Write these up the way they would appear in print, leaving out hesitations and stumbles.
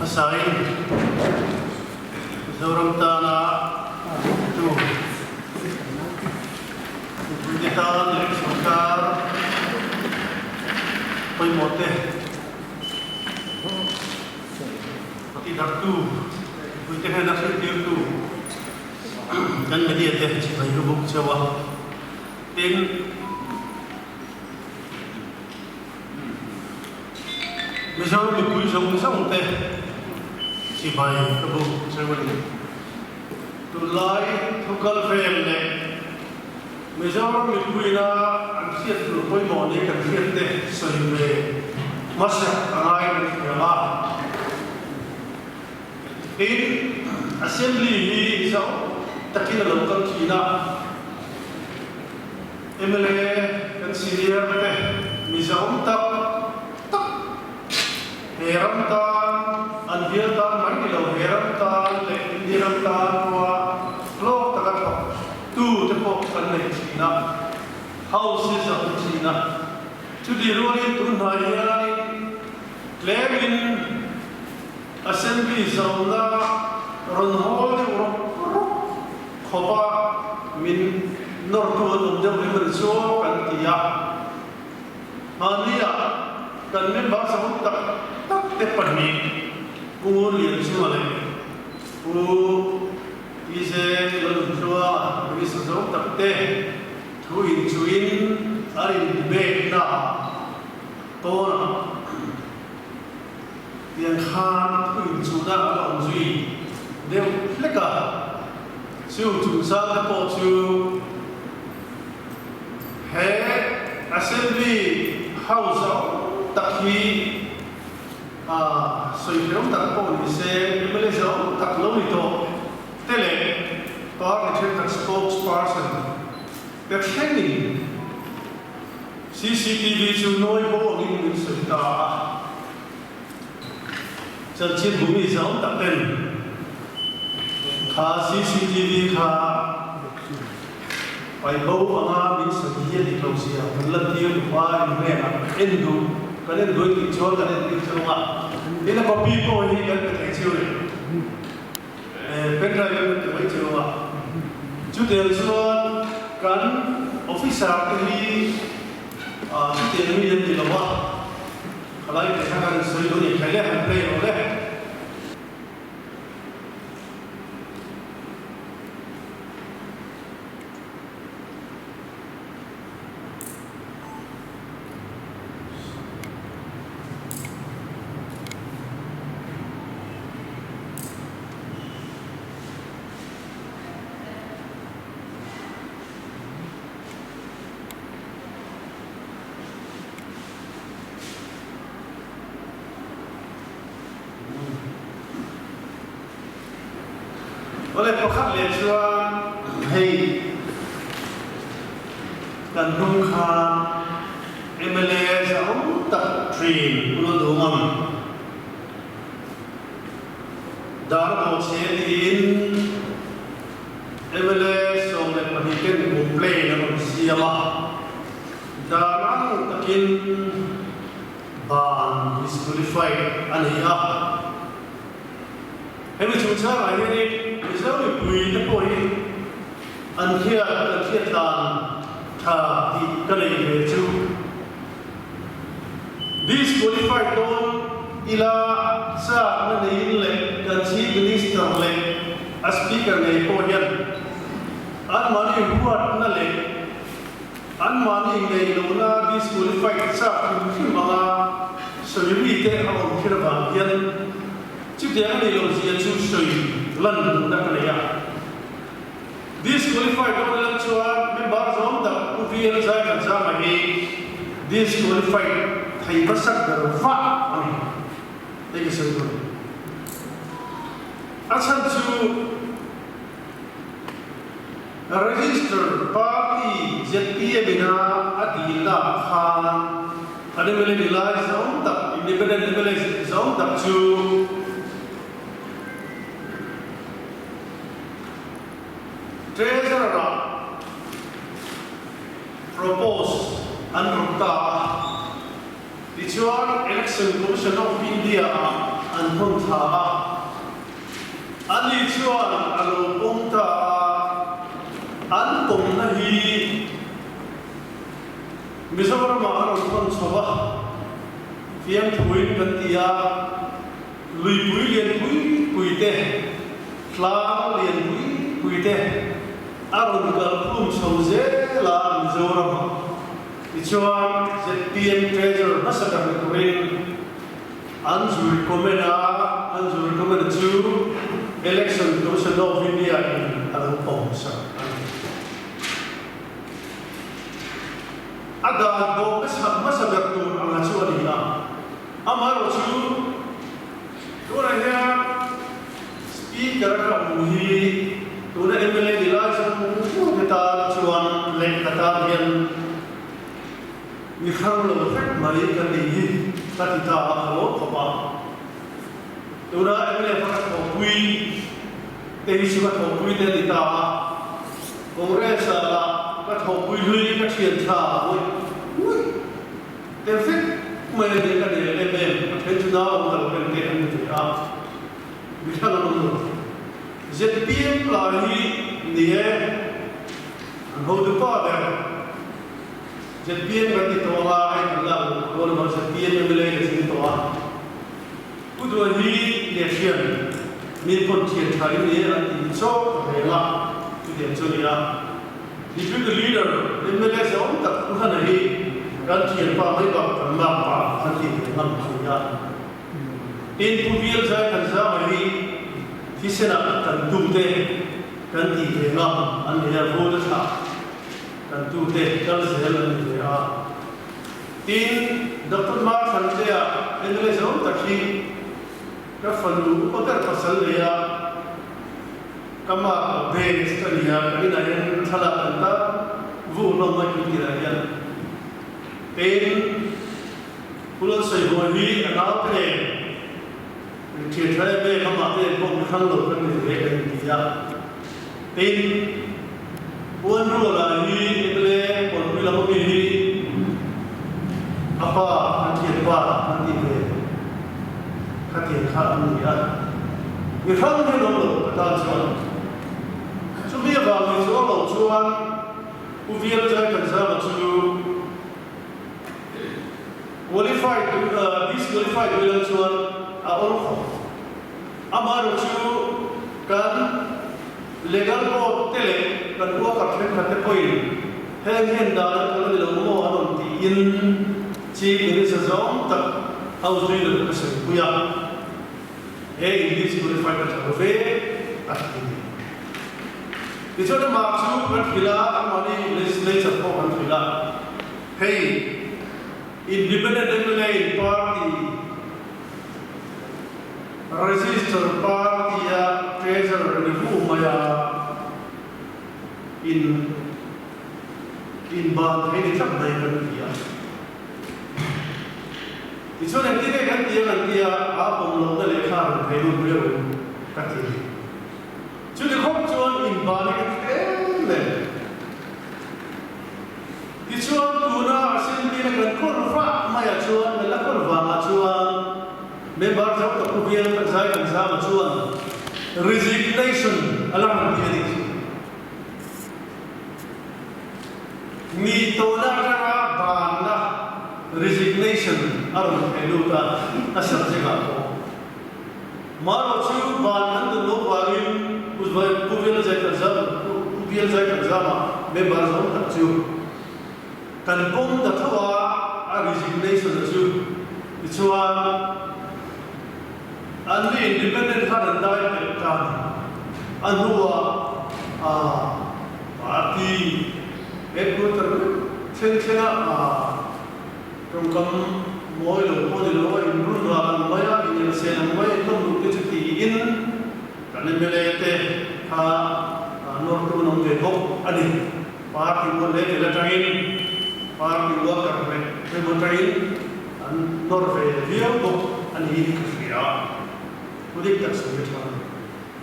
Hmasain Mizoram tana tu mipuite tan leh sorkar pawimawh te tidarhtu mipuite hnena hrilhtirtu kan media te chibai ka buk cheu a. Tin, Mizo mipui zawng zawng te chibai ka buk cheu a ni. Tunlai thukal vel leh Mizoram mipuina an hriat tur pawimawh ni kan hriat te sawi ve hmasa a ngai kan hria a. Tin, Assembly hi zau takin a lo kal thin a, mla kan senior te mi zahawm tak tak he ram tan, an bial tan mai ni lo, he ram tan leh India ram tan pawha hlawk taka thawk tu te pawh kan nei thin a, House hi zahawm thin a. Chutih rualin tun hnai hianin tlemin Assembly zauna rawn hawl deuh rawk rawk khawpa min nawrtu an awm deuh em ani chu kan ti a. Mahnia kan member zahawm tak tak te pahnih Pu Lianchunga leh Pu TJ Lalnunthluanga Minister zahawm tak te thu inchuhin an in debate naah tawnah Tiang khan thu inchuhna a la awm zui deuh hlek a, chu chungchang te pawh chu he Assembly House a awm tak hi a sawi hreawm tak pawh ni se, mla zawng tak lo ni tawh te leh party thenkhat spokesperson te thlengin CCTV chu nawi bo angin min sawi ta a. Chanchin bumi zawng tak ten kha CCTV kha pai bo anga min sawi hi a dik lo zia kan lantir duh a, in hnenah en duh kan en duai tih chuan kan entir chung a, tin a copy pawh hi kan pe thei chiu rih pen drive in kan ti mai chiu a, chutiang chuan kan officer te hi chutiang mi an ni lo a. Khalai te kha kan sawi dawn i khai le han play rawh le. Awle pakhat leh chuan hei kan hnung kha mla zahawm tak thin Pu Lalduhawm dar bawhchhe tiin mla 12 ten complaint a rawn siam a. Dan ang takin ban disqualified a ni a. Hemi chungchangah hianin Mizo mipui te pawhin an hriat kan hriat dan tha tih ka nei ve chu. Disqualified dawn ila chakna neiin leh kan Chief Minister leh a Speaker ngei pawh hian anmahni huatna leh Anmahni ngei lohna disqualified chak hrim hrim anga sawi te a awm kher avang hian chutiang a nih loh zia chu sawi lan duhna ka nei a. Disqualified dawn lam chuan member zawng tak Pu VL Zaikanzama hi disqualified thei hmasak ber vah a ni. Hei ka sawi dawn. A chhan chu. Register Party zpm ina a dilna ah khan an mla ni lai zawng tak, Independent mla zawng tak chu Treasurer ah propose an rawn ta a, tichuan Election Commission of India ah. an thawn thla a, ani chuan a lo pawm ta a, an pawmna hi Mizoramah a rawn thawn chho a, fiamthuin kan ti a, luipui lian pui pui te, tlang lian pui pui te a rawn kalkhum chho zel a Mizoramah. Tichuan, zpm Treasurer hmasa ber ni turin an zu recommend a, an zu recommend chu Election Commission of India in a lo pawm sak a ni. A dan bawk hmasa ber tur anga chu a ni a, amaherawhchu tunah hian Speaker a ka hmu hi tuna mla ni lai chu te tan chuan lehkha tan hian mi hrang lo vek mai ka nih hi ka ti ta a, ka lo khawp a. Tuna mla kha ka thawhpui te hi chu ka thawhpui te a ni ta a, Congress ah lah ka thawhpui hlui ka thian tha ngawih ngawih te vek mai a ni ka nel em em, a then chu nau awm ta lo em te an ni ve a. Mi hran an awm lo. Zpm lai hi ni e, an hotu pa ber zpm kan ti tawh anga hei kan lak loh dawn emaw zpm mla ka ching tawh a. Pu Duai hi lehhrian mi pawn thian tha in ni e an ti chawk ta reng a, chutiang chu a ni a. Deputy Leader mla ze awm tak Pu Hlana hi kan thianpa mai bak kan lak pa an ti ve ngam a ni a. Tin, Pu Bial Zai kan zam hi thisenah kan tute kan tih ve ngam an ni a, vote a thlah kan tute kal zel an ni ve a. Tin, Doctor Mark Thantea mla zo tak hi ka fanu upa ber pasal nei a, ka mark base ka ni a, kan inah hian thlalak kan ta vu hlawm a intirah hian. Tin, Pu Lalsawibawi hi a naute nen inthian tha em em, amah te pawh mi hrang lo kan ni ve kan inti a. Tin, Pu Anruala hi mla Pawlpui lam ami hi a pa an thianpa an tih ve khatiang kha an ni a. Mi hrang hi an awm lo ka tan chuan. Chumi avang ni chuang lo chuan Pu Vialzai Kanzama chu Qualified disqualified duh ila chuan a awm khawp. Amaherawh chu kan legal board te leh kan worker thenkhat te pawhin heng hian dan an kal a ni lo maw an rawn tiin Chief Minister zawng tak House Leader ka sawipui a, he in disqualified a tha lo ve a ti a ni. Tichuan amah chu kan hrilh a, anmahni legislature pawh kan hrilh a. Hei Independent mla in party register party a treasurer ni hu mai a in in ban thei ni tlat mai kan ti a. Tichuan engtin nge kan ti ang an ti a, aa pawm lohna lehkha rawn thei lut mai rawh u ka ti. Chuti khawp chuan in ban hi kan hre em em. Tichuan, tuna Assembly-na kan kawr vah maiah chuan, kan la kawr vangah chuan member zo tak pu bial kan zai kan zama chuan resignation a la rawn ti a nih chu. Mi tawna atanga banna resignation a rawn theh lut a, a subject-ah pawh. Marawh chu ban an duh loh vangin Pu Pu Bial Zai kan zam Pu Bial Zai kan zama member zawng tak chu kan pawm ta tho a, a resignation a chu tichuan an ni independent khan an dai pelh ta a ni. A hnuah ah party headquarter vek thleng thlenga ah Tawngkam mawi lo pawh ni lo a inrun ral ang mai a, inelsen ang mai a inlawm duh te chu tiin kan mla te kha nawrtu an awm ve bawk a ni. Party mual leh tel atangin party worker leh emaw atangin an nawr ve viau bawk a niin ka hria. Thu dik tak sawi a tha a ni.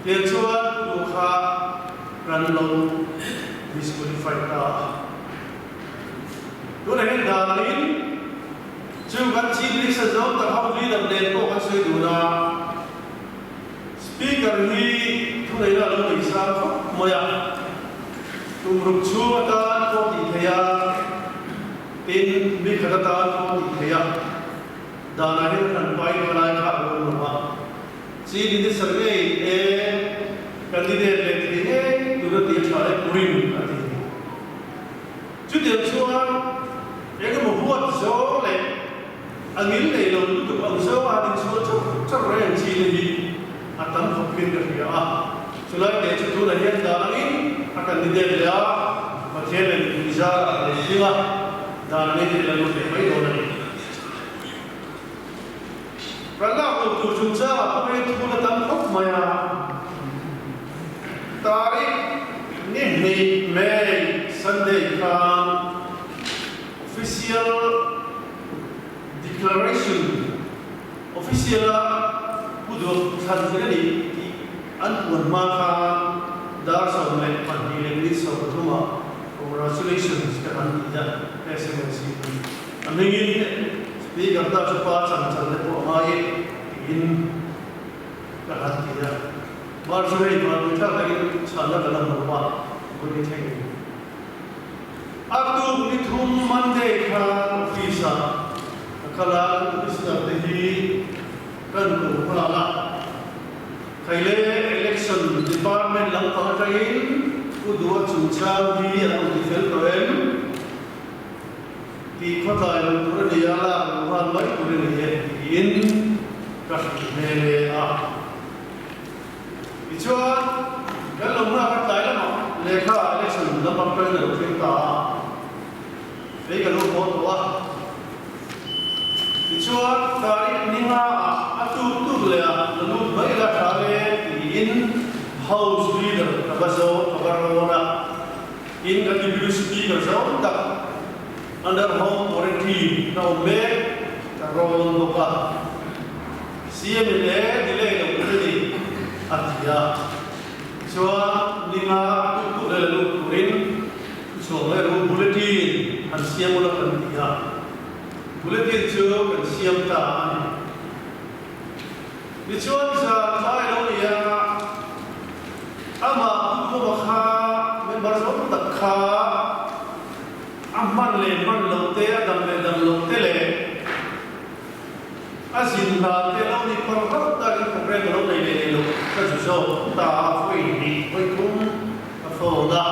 Tiang chuan tu kha kan lo disqualify ta a. Tunah hian danin chu kan Chief Minister zawng tak ho leader nen pawh kan sawi dun a. Thuneihna a lo nei sang khawp mai a, tum ruk chhung atan pawh tih theih a, tin, mi khat atan pawh tih theih a, danah hian a hran pai deuh lai kha a lo awm lo a. Chief Minister ngei e candidate leh thei ngei tura tih a tha e Purim a ti. Chutiang chuan engemaw huat zawng leh a ngil nei lo lutuk ang zawng a han inchhuah char char reng chin a hi a tam khawp hian ka hria a. Chulai te chu tunah hian dan angin a candidate leh a, Pathian leh mipui zarah a lo tling a, dan angin i la lut leh mai dawn a ni. Kan lak loh tur chungchangah pawh hian thu la tam khawp mai a. Tarikh ni hnih May Sunday khan Official Declaration, Official-a pu duak thlan tling a nih tih an puan hma khan dar 12 leh minute 30 ah Congratulations ka han ti a, sms in. A hmingin Speaker ta chu pa chan chan te pawh a ngai e tiin ka han ti a. Mar chu hei vanpui thlak takin chhanna ka la hmu a, vawi thleng in. A tuk ni thum Monday khan office ah ka kal a, kan commissioner te hi kan ko nghal a. Khaile Election Department lampang atangin Pu Duha chungchang hi an rawn ti fel tawh em? Tih khawtlai lo tur a ni a, lak lo nghal mai tur a ni e tiin ka hrilh nghe nghe a. Tichuan, kan lo nghak a tlai lamah lehkha election lampang atangin a lo thleng ta a, kei ka lo haw tawh a. Tichuan, tarikh ni ngaah a tuk tuk leh a la lut mai la tha le tiin House Leader ka va zo ka va rawn a. In kan Deputy Speaker zawng tak under home quarantine na awm mek ka rawn bawk a, CM in e delay lo tur a ni a ti a, chuan ninga a tuk tuk leh la lut turin thuchhuak leh ru bulletin han siam ula kan ti a, bulletin chu kan siam ta a ni. Tichuan zan tlai lo ni a, amah Pu Duhoma kha member zawng tak kha a hman leh hman loh te, a dam leh dam loh te leh a zin hlan te lo ni par hlauh takin program a lo nei leh nei loh ka zu zawk ta a, vawi hnih vawi thum ka phone a,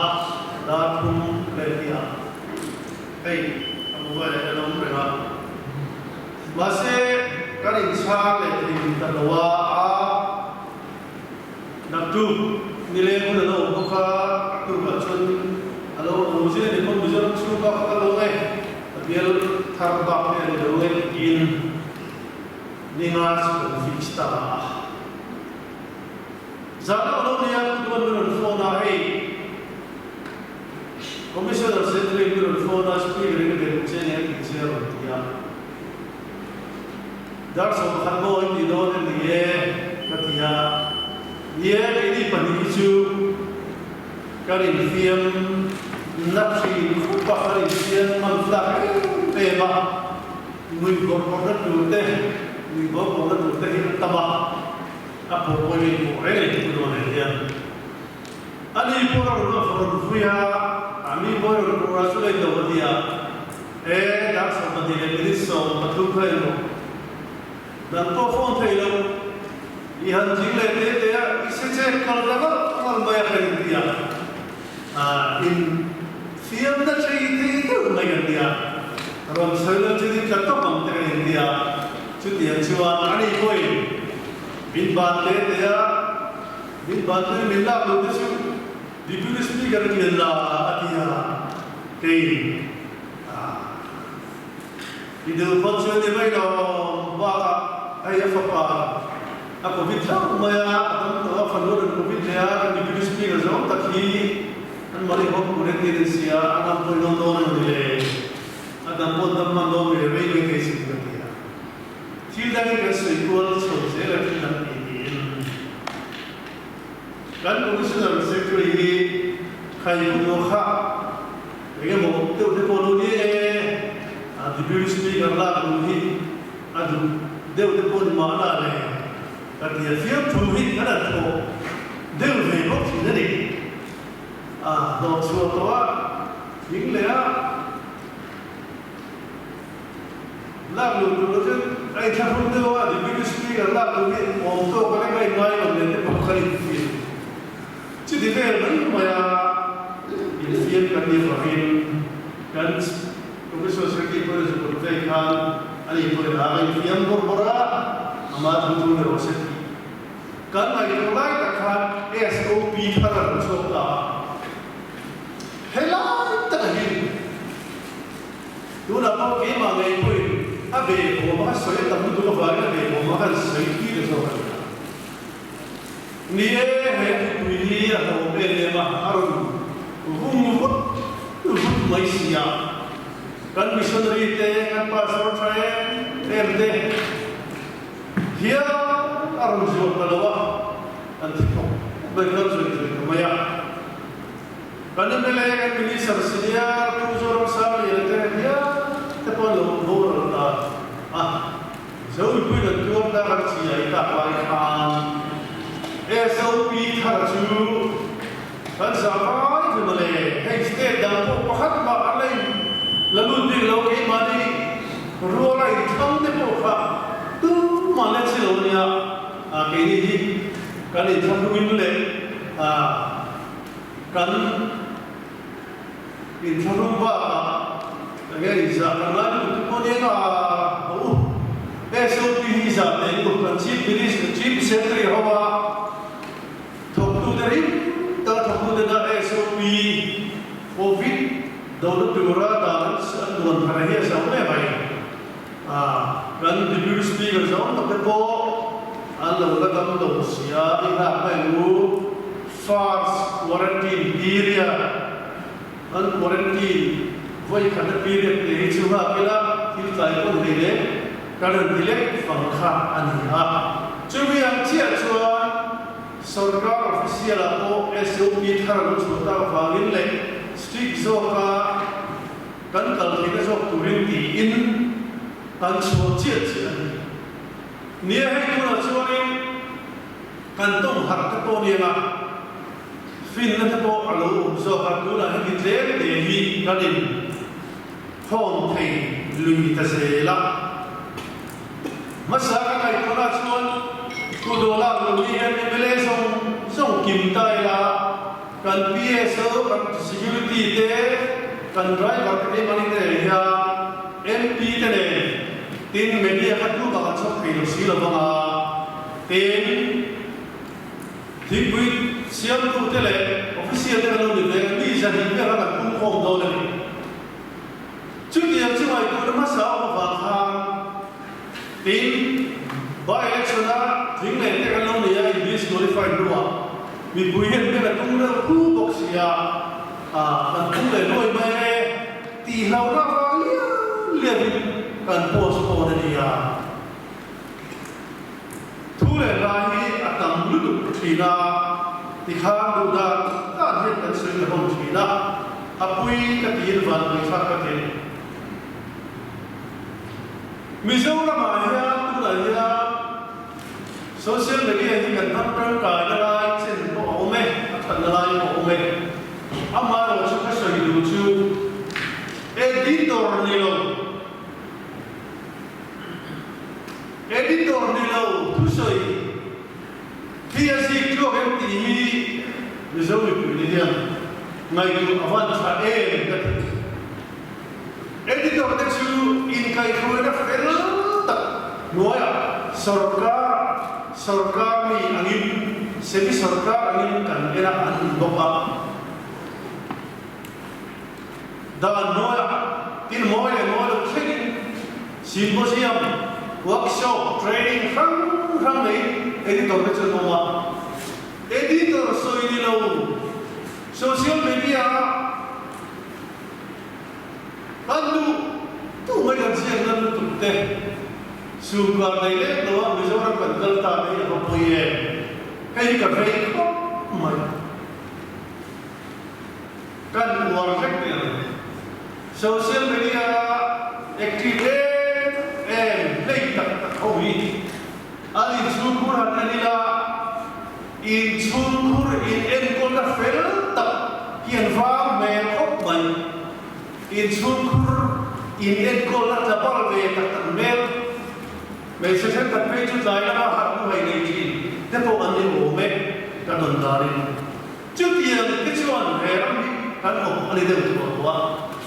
dar thum leh hnih ah hei a mobile ah hian a awm reng a. Mahse, kan inchhang leh thei ta lo a, a naktuk nileng hun a lo awm bawk a, a tukah chuan a lo awm lo zin a ni pawn Mizoram chhung bak a kal lo e, a bial thar bak te a ni lo e tiin ninga chu kan fix ta a. Zan a lo nia, tuman min rawn phone a, hei Commissioner Secretary min rawn phone a, Speaker in a be che nia tih che a rawn ti a. Dar 11 maw in ti dawn em ni e? ka ti a. Ni e, keini pahnih hi chu kan infiam na thin khup a, kan infiam hman tlak em em a, nuih bawrh bawrhna tur te, nuih bawrh bawrhna tur te hi a tam a, a pawh pawhin a inpawh reng a ni tih dawn eh hian. Ani pawh a rawn a rawn vui a, a mi pawh a rawn pawh a chu lei lo a ti a, E, dar 12 leh minute 13 kha emaw, dang pawh phone thei lo, i han ding leh te te a, i se che kal ta ngalh ngalh mai a ka inti a, ah, in fiamna thei thei deuh mai kan ti a, rawn sawi lo chu ni tla tawp ang te ka inti a, chutiang chuan ani pawhin min ban te te a, Min bantu in min lak lo te chu Deputy Speaker in min la a ti a, kei i dil phawt chu a ni mai lo bakah hei a fapa a covid hlauh mai a, a dam tawh a fanu a rawn covid leh a, kan Deputy Speaker zawng tak hi an mali hawk tur entir an si a, a ngam pawhin dawn dawn a ni le, a dam pawh dam hman dawn ve rei mai thei sin ka ti a. Thil dangin kan sawi kual chho zel a thil dang tih niin kan Commissioner Secretary hi khai hun aw kha eng emaw deuh te pawh lo ni e, a Deputy Speaker lak luh hi a duh deuh te pawh ni mahna le ka ti a, fiamthu hi kan han thawh. Deuh ve bawk thin a ni. A hnawh chhuah tawh a, thing leh a lak luh tur chu a inthlahrung deuh a, Deputy Speaker lak luh hi awm tawk a lek a inngai lo nen te pawh kha infiam. Chuti vel mai mai a infiam kan nih avangin kan Professor Secretary pawhin a zukut vei khan ani pawhin a infiam bawrh bawrh a, amah thu thu ni rawh se tih. Kan ngaihtuah lai tak khan SOP thar a lo chhuak ta a, helai taka hi tunah pawh keimah ngei pawhin a behbawm a sawi a tam lutuk avangin a behbawm a kan sawi tui ta zawk a ni a. Ni e, he thupui hi a hlauhawm em em a, a rawn vung vut vut mai si a, kan missionary te, kan pastor tha em em te, Hian a rawn zuar ta lo a, an thi thawk mai khan zui zui ta mai a. Kan mla, kan Minister Senior Pu Zoram Sangliana te hian te pawh an lo boral ta a. Zo mipui kan tuar ta kan chi ai tak lai khan SOP thar chu kan zah vai ve mawle. Hei state dang pawh pakhat mah an la in la lut bik lo keimahni Ruala inthlang te pawh kha tumah let si lo ania, keini hi kan inthlang hlungin leh kan inthlahrung bakah enge inzah kan ngai lutuk te pawh nia a u SOP hi zah teh u kan Chief Minister Chief Secretary ho a thawktute rim tak thawktute na SOP Covid Dawhna tura dan an duan thar hi a zau hle mai. Kan Deputy Speaker zawng tak te pawh an lo la dam lo sia, i nghak mai ang u. First quarantine period, an quarantine vawi khatna period te hi chu nghak ila thil tlai pawn hlei leh kan rawn ti lek fang kha a ni a. Chumi ang chiah chuan Sorkar official ah pawh SOP thar a lo chhuah tak avangin leh strict zawka kan kal theihna zawk turin tiin kan chhuah chiah chiah a ni. Nia hei tunah chuanin kan tawng harh te pawh nia nga finna te pawh a lo awm zawk a, tunah heti tlem te hi kan in thawn thei lui ta zel a. Hmasa ka ngaihtuahna chuan Pu Dawla lo hi hian mla zawng zawng kim ta ila, kan PSO, kan security te, kan driver te keimahni te nen hian MP te nen tin media kha tu bak an chhawk thei lo si lo vang a, tin thingpui siamtu te leh official te kan lo ni ve a, mi zahnih vel kha kan pungkhawm dawn a ni. Chutiang chu ngaihtuahna hmasa awm avang khan tin by-election-a tling leh te kan lo nei a, in disqualified hnuah mipui hian hmel a tum reuh hu bawk si a, kan tum leh nuai mai e tih hlauhna avang liau liauin kan postpone a nia. Thu leh hla hi a tam lutuk thin a, tikhan duh dan dan hian kan sawi ta hlawm thin a, a pui ka tiin vanpui thlak ka ti. Mizoramah hian tunah hian social media hi kan hmang tangkai na lai chen pawh a awm e, a thatna lai pawh a awm e. Amaherawh chu ka sawi duh chu editor ni lo. Editor ni lo thusawi hi a zik tluak em tih hi Mizo mipuite hian ngaihtuah a van tha em ka ti. Editor te chu inkaihhruaina fel tak hnuaiah sorkar sorkar mi angin semi sorkar angin kan en a an ni bawk a. Dan hnuaiah thil mawi leh mawi lo thlengin symposium, workshop, training hrang hrang neiin editor te chu an awm a. Editor sawi ni lo social media ah kan duh duh mai kan ziak nan lutuk te sumkar nei lek lo a Mizoram kan kal ta te hi a va pawi em? Hei hi ka vei khawp mai. Kan uar vek teh ang. Social media active em em hlei tak tak ho hi an inchhungkhur han en ila. Inchhungkhur in enkawlna fel tak hi an vang hmel khawp mai. Inchhungkhur in enkawlna tla bal ve tak tak hmel. Hmeichhe thenkhat phei chu tlai lama harh hnu hei nei thin te pawh an ni awm e, ka dawn danin. Chutiang te chuan he ram hi kan awm a ni deuh thuah tawh a,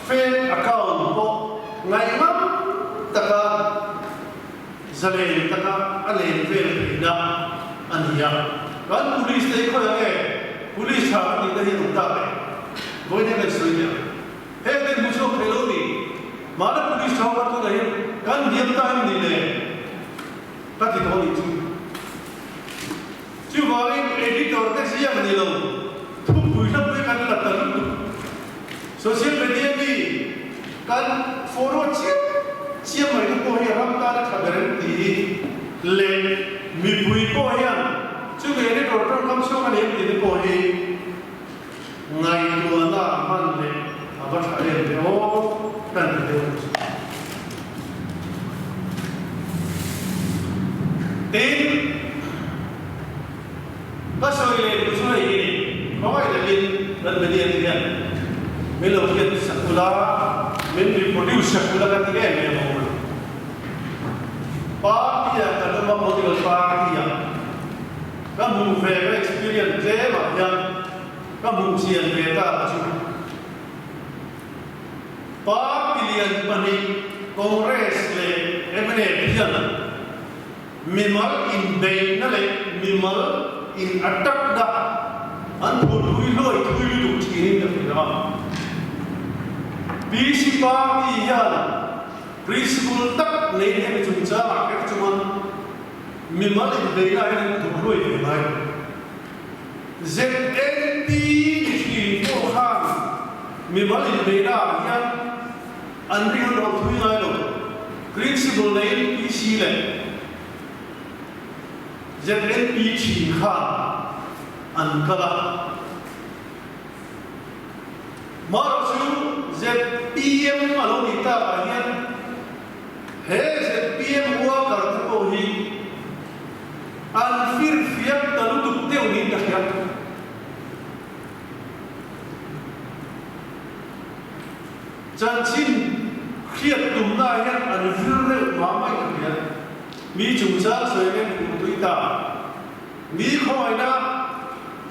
fake account pawh ngaihngam taka zalen taka a len vel theihna a ni a. Kan police te hi khawiah nge police tha kan tihna hi an awm tak e? Vawiin hian kan sawi teh ang. Heng te hmu chhuak thei lo ni. Mahni police tha kan tunah hian kan hniam ta em ni le? Ka ti tawh a nih chu. Chuvangin editor te ziak ni lo, thupui hlapui kan la ta lutuk. Social media mi kan forward chiam chiam mai te pawh hi ram tan a tha ber em tih hi leh mipui pawh hian chumi editor tawngkam chhuak a ni em tih te pawh hi ngaihtuahna a hman leh a va tha em ve aw kan ti deuh ang chu. Tin, ka sawi leh duh chu hei hi ni, khawngaih takin kan media te hian min lo hriat sak ula, min reproduce sak ula ka ti em em awm lo. Party-ah kan awm a, political party-ah. Ka hmuh ve ka experience tlem ah hian ka hmuh chian ve ta ka chu party lian pahnih Congress leh mnf hian mimal inbeihna leh mimal in attack na an phurpui hluai thui lutuk thin in ka hria a. PC party hian principle tak nei hemi chungchang ah kher chuan Mimal inbeihna hian an duh hluai ve ngai lo. ZNP ni thin pawh khan mimal inbeihna ah hian an ring an rawh thui ngai lo. Principle neiin PC leh ZNP thin khan an kal a. Marawh chu ZPM a lo nih tak ah hian He zpm worker te pawh hi an firfiak ta lutuk deuh niin ka hria. Chanchin hriat tumna ah hian an vir reuh mah mai ka hria. Mi chungchang sawi reng tur tui ta. Mi khawngaihna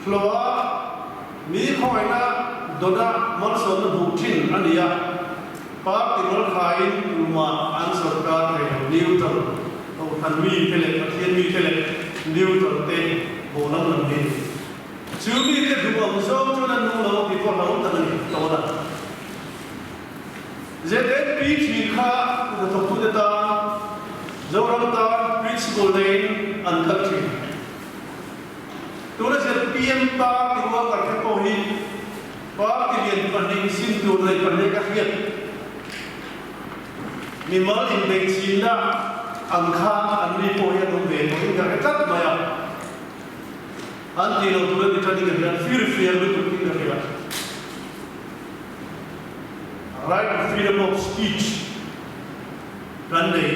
hlawha mi khawngaihna dawna malsawmna hmuh thin a ni a. Party malkhaiin tumah an sorkar thei lo, neutral Kohhran mite leh Pathian mite leh neutral te bawhlam lam hi a ni. Chu mite duh ang zawng chuan an nung lo tih pawh hlauhawm tak a ni tawh a. ZNP thin kha hnathawktute tan Zoram tan principle neiin an kal thin. Tuna zpm party worker te pawh hi Party lian pahnih sin tur nei pahnih ka hriat. Mimal inbeihchhinna ang khan an mi pawh hi an awm ve tawhin ka hre tlat mai a. An tih loh tur a ni thanin ka hria, an fir fiar lutuk in ka hria. Right to freedom of speech kan nei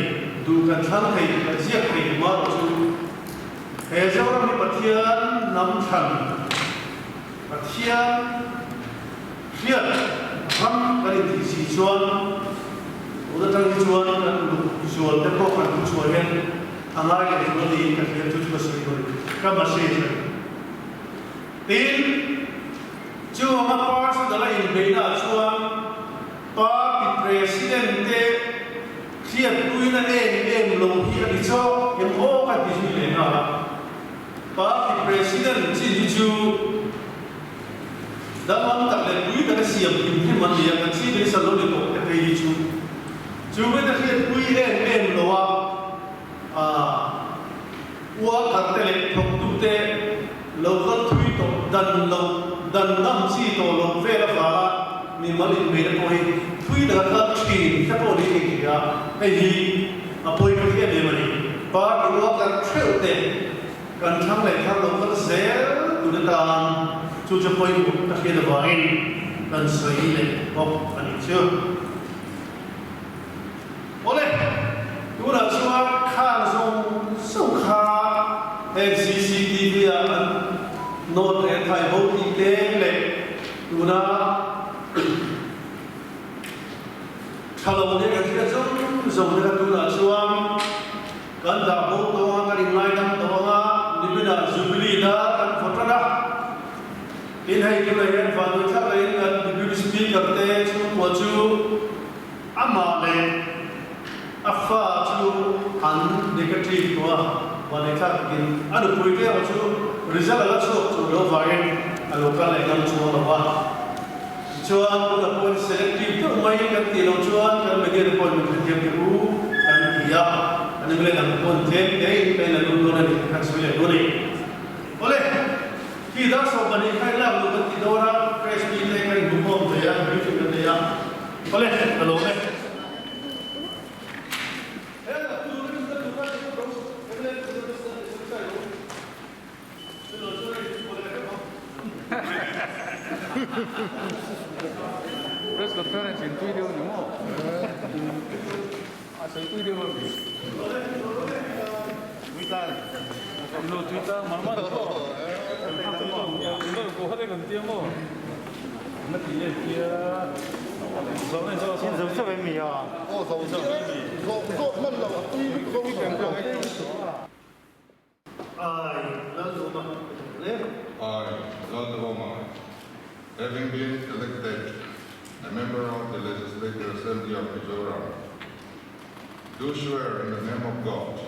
duh kan thlang thei kan ziak thei hma erawh chu he Zoram hi Pathian hnam thlan Pathian hriat ram kan intih si chuan tun atang hi chuan kan uluk zual te pawh kan thuchhuah hian a ngai leh zual niin ka hria chu chu ka sawi dawn ka message a ni. Tin, chu anga personal a inbeihna ah chuan party president te hriatpuina em em lo hi a ni chawk em aw ka ti zui leh nghal a. Party President chin hi chu danglam tak leh pui taka siam hrim hrim an ni a, kan Chief Minister lo ni tawh te phei hi chu chu mite hriatpui em em lo a, worker te leh thawktute lo kal thui tawh dan lo dan ngam chi tawh lo vel avanga mimal inbeihna pawh hi thui taka kal thin te pawh niin ka hria, hei hi a pawi ka hriat em a ni. Party worker theuh te kan thlang leh thar lo kal zel tur atan chu chu pawimawh ka hriat avangin kan sawi leh bawk a nih chu. Awle, tunah chuan khang zawng zawng kha heng cctv ah an. Note leh thai bo tih te leh tuna tha lo te kan hriat zawng zawng te kha tunah chuan kan dah bo tawh anga kan inngaidam tawh anga niminah Jubilee da kan vaw tan a. Tin hei tunah hian vanduai thlak lahin kan Deputy Speaker te chhungkua chu amah leh a fa chu an negative tawh a, vanduai thlak takin a nupui te erawh chu result a la chhuak tur lo vangin a lo kal leh ngam chuang lo va. Tichuan tunah pawhin selective deuh mai kan tih loh chuan kan media te pawhin min hrethiam teh u kan ti a, an England ang pawn tlem tein ka in a lum dawn a ni tih khan sawi leh duh a ni. Awle, khi dar 12 kha i lak luh kan ti dawn a, press mi te kan inhmukhawm thei a, briefing kan nei a. Awle, ka lawm e. Press conference in tui deuh ni maw? A sawi tui deuh a mi? Lo tui tlang mar mar maw? Lo ko khat kan tia maw? Na ti e tia Zo zo em mi a? Aw zo zo zo zo hman lo a tui zo zo. I, Lalduhawma le. I, Lalduhawma, having been elected a member of the Legislative Assembly of Mizoram, do swear in the name of God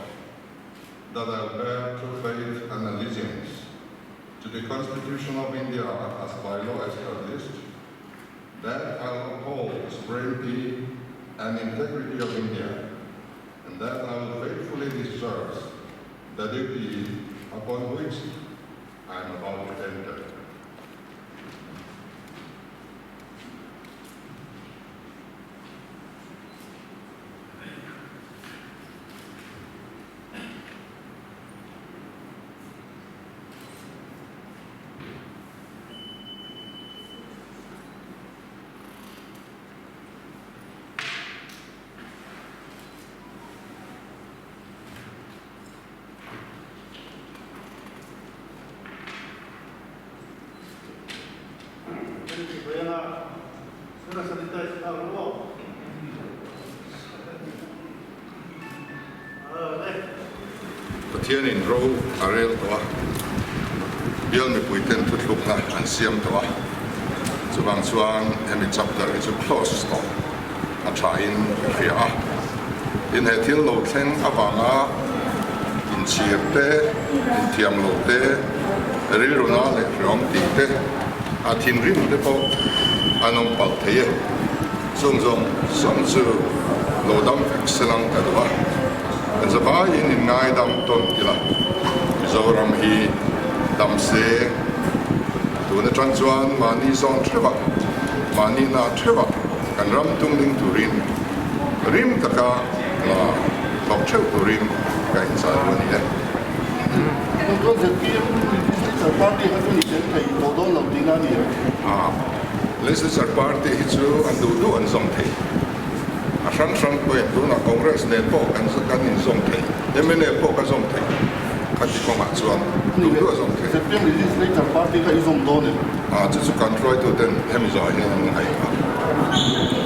that I will bear true faith and allegiance to the Constitution of India as by law established, that I will uphold the sovereignty and integrity of India, and that I will faithfully discharge the duty upon which I am about to enter. Pathianin ro a rel tawh a, bial mipuiten thuthlukna an siam tawh a, chuvang chuan hemi chapter hi chu close tawh a thain ka hria a. Tin he thil lo thleng avanga inchhir te, inthiam lo te, rilruna leh hreawm tih te, a thinrim te pawh an awm palh thei e. Chung zawng zawng chu lo dam vek selang ka duh a, kan zavaiin in ngaidam tawn ila, Mizoram hi dam se, tun atang chuan mahni zawn theuh ah, mahni hna theuh ah kan ram tung ding turin rim taka hna thawk theuh turin ka inchah duh a ni e. Control ZPM Legislature Party kha chu ni tel thei tawh dawn lo tihna a ni em? Legislature Party hi chu an duh duh an zawm thei. A hrang hrang pawhin tunah Congress nen pawh kan kan inzawm thei, mnf pawh ka zawm thei khati kawngah chuan duh duh a zawm thei. ZPM Legislature Party kha i zawm dawn em? Chu chu kan hruaituten hemi zawhah hian an ngaih a.